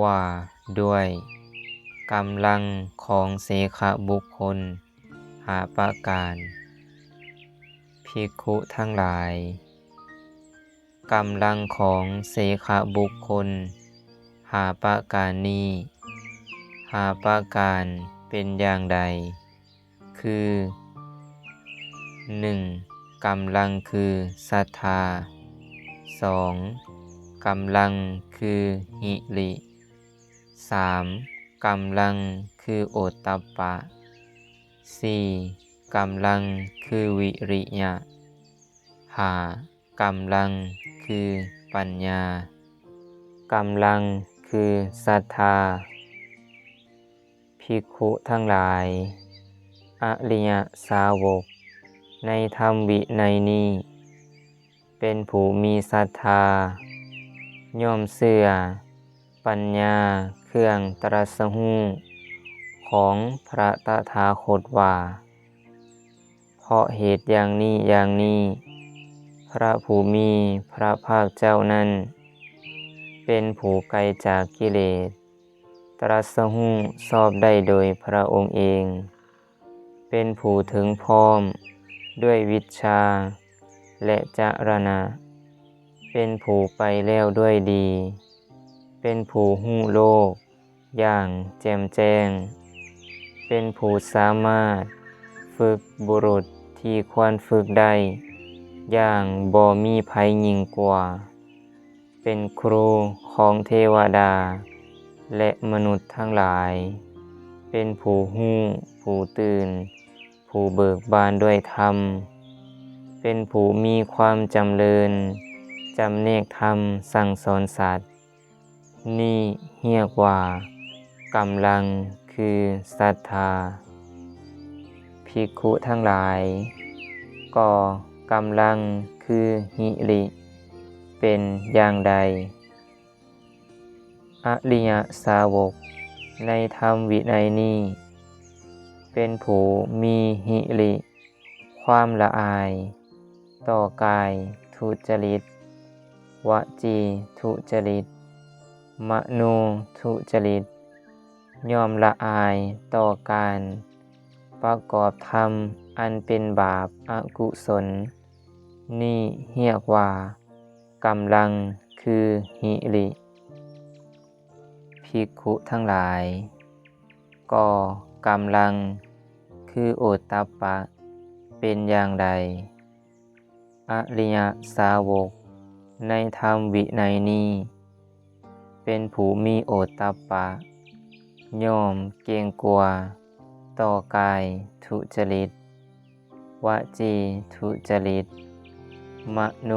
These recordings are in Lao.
ວ່າດ້ວຍກຳລັງຂອງເສຂະບຸກຄົນຫ້າປະການ. ພິກຂຸທັງຫຼາຍ, ກຳລັງຂອງເສຂະບຸກຄົນຫ້າປະການນີ້ ຫ້າປະການເປັນຢ່າງໃດ? ຄື ໜຶ່ງ ກຳລັງຄືສັດທາ, ສອງ ກຳລັງຄືຫິລິ, ສາມ ກຳລັງຄືໂອດຕັບປະ, ສີ່ ກຳລັງຄືວິລິຍະ, ຫ້າ ກຳລັງຄືປັນຍາ. ກຳລັງຄືສັດທາ. ພິກຂຸທັງຫຼາຍ, ອະລິຍະສາວົກໃນທຳວິໄນນີ້ ເປັນຜູ້ມີສັດທາ, ຍ່ອມເຊື່ອປັນຍາເຄື່ອງຕຣັດສະຮູ້ຂອງພະຕະຖາຄົດວ່າ ເພາະເຫດຢ່າງນີ້ຢ່າງນີ້ ພະຜູ້ມີພະພາກເຈົ້ານັ້ນ ເປັນຜູ້ໄກຈາກກິເລດ, ຕຣັດສະຮູ້ຊອບໄດ້ໂດຍພະອົງເອງ, ເປັນຜູ້ເຖິງພ້ອມດ້ວຍວິດຊາ ແລະ ຈະລະນະ, ເປັນຜູ້ໄປແລ້ວດ້ວຍດີ, ເປັນຜູ້ຮູ້ໂລກຢ່າງແຈ່ມແຈ້ງ, ເປັນຜູ້ສາມາດຝຶກບຸລຸດທີ່ຄວນຝຶກໄດ້ຢ່າງບໍ່ມີໃຜຍິ່ງກວ່າ, ເປັນຄູຂອງເທວະດາ ແລະ ມະນຸດທັງຫຼາຍ, ເປັນຜູ້ຮູ້, ຜູ້ຕື່ນ, ຜູ້ເບີກບານດ້ວຍທຳ, ເປັນຜູ້ມີຄວາມຈຳເລີນ, ຈຳແນກທຳ, ສັ່ງສອນສັດ, ນີ້ຮຽກວ່າກຳລັງຄືສັດທາ. ພິກຂຸທັງຫຼາຍ, ກໍກຳລັງຄືຫິລິເປັນຢ່າງໃດ? ອະລິຍະສາວົກໃນທຳວິໄນນີ້ ເປັນຜູ້ມີຫິລິ ຄວາມລະອາຍຕໍ່ກາຍທຸຈະລິດ, ວະຈີທຸຈະລິດ, ມະໂນທຸຈະລິດ, ຍ່ອມລະອາຍຕໍ່ການປະກອບທຳອັນເປັນບາບອະກຸສົນ, ນີ້ຮຽກວ່າກຳລັງຄືຫິລິ. ພິກຂຸທັງຫຼາຍ, ກໍກຳລັງຄືໂອດຕັບປະເປັນຢ່າງໃດ? ອະລິຍະສາວົກໃນທຳວິໄນນີ້ ເປັນຜູ້ມີໂອດຕັບປະ, ຍ່ອມເກງກົວຕໍ່ກາຍທຸຈະລິດ, ວະຈີທຸຈະລິດ, ມະໂນ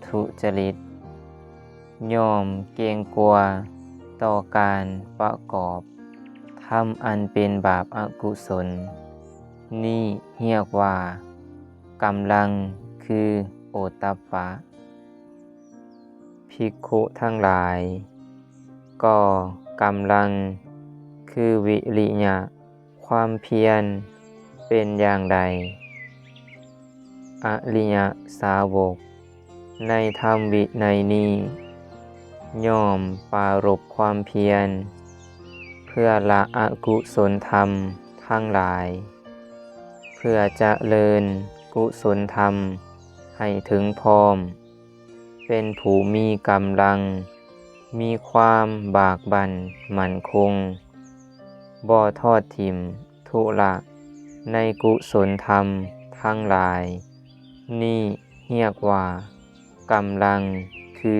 ທຸຈະລິດ, ຍ່ອມເກງກົວຕໍ່ການປະກອບທຳອັນເປັນບາບອະກຸສົນ, ນີ້ຮຽກວ່າກຳລັງຄືໂອດຕັບປະ. ພິກຂຸທັງຫຼາຍ, ກໍກຳລັງຄືວິລິຍະ ຄວາມພຽນເປັນຢ່າງໃດ? ອະລິຍະສາວົກໃນທຳວິໄນນີ້ ຍ່ອມປາລົບຄວາມພຽນ ເພື່ອລະອະກຸສົນທຳທັງຫຼາຍ, ເພື່ອຈະເລີນກຸສົນທຳໃຫ້ເຖິງພ້ອມ, ເປັນຜູ້ມີກຳລັງ, ມີຄວາມບາກບັ່ນໝັ້ນຄົງ, ບໍ່ທອດຖິ້ມທຸລະໃນກຸສົນທຳທັງຫຼາຍ, ນີ້ຮຽກວ່າກຳລັງຄື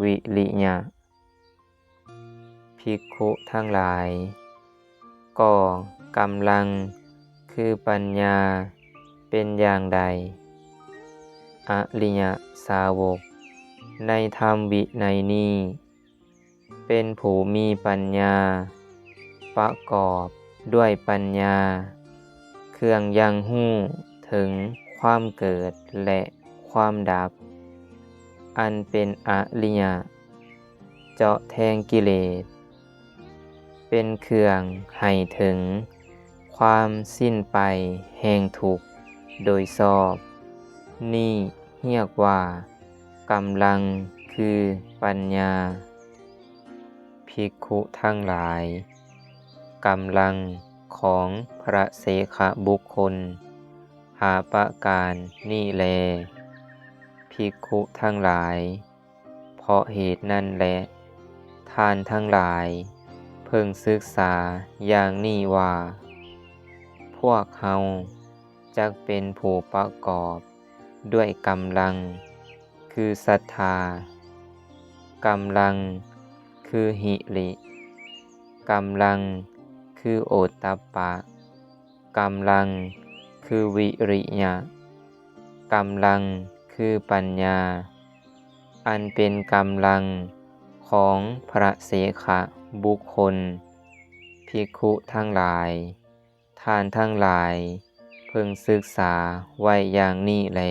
ວິລິຍະ. ພິກຂຸທັງຫຼາຍ, ກໍກຳລັງຄືປັນຍາເປັນຢ່າງໃດ? ອະລິຍະສາວົກໃນທຳວິໄນນີ້ ເປັນຜູ້ມີປັນຍາ, ປະກອບດ້ວຍປັນຍາ ເຄື່ອງຍັງຮູ້ເຖິງຄວາມເກີດ ແລະ ຄວາມດັບ, ອັນເປັນອະລິຍະ ເຈາະແທງກິເລດ, ເປັນເຄື່ອງໃຫ້ເຖິງຄວາມສິ້ນໄປແຫ່ງທຸກໂດຍຊອບ, ນີ້ຮຽກວ່າກຳລັງຄືປັນຍາ. ພິ ภิກขุທັງຫຼາຍ, ກຳລັງຂອງພະເສຂະບຸກຄົນຫ້າປະການນີ້ແລ, ພິກຂຸທັງຫຼາຍ, ເພາະເຫດນັ້ນແລະ ທ່ານທັງຫຼາຍເພິ່ງສຶກສາຢ່າງນີ້ວ່າ, ພວກເຮົາຈັກເປັນຜູ້ປະກອບດ້ວຍກຳລັງຄືສັດທາ, ກຳລັງຄືຫິລິ, ກຳລັງຄືໂອດຕັບປະ, ກຳລັງຄືວິລິຍະ, ກຳລັງຄືປັນຍາ, ອັນເປັນກຳລັງຂອງພະເສຂະບຸກຄົນ. ພິກຂຸທັງຫຼາຍ, ທ່ານທັງຫຼາຍເພິ່ງສຶກສາໄວ້ຢ່າງນີ້ແລ.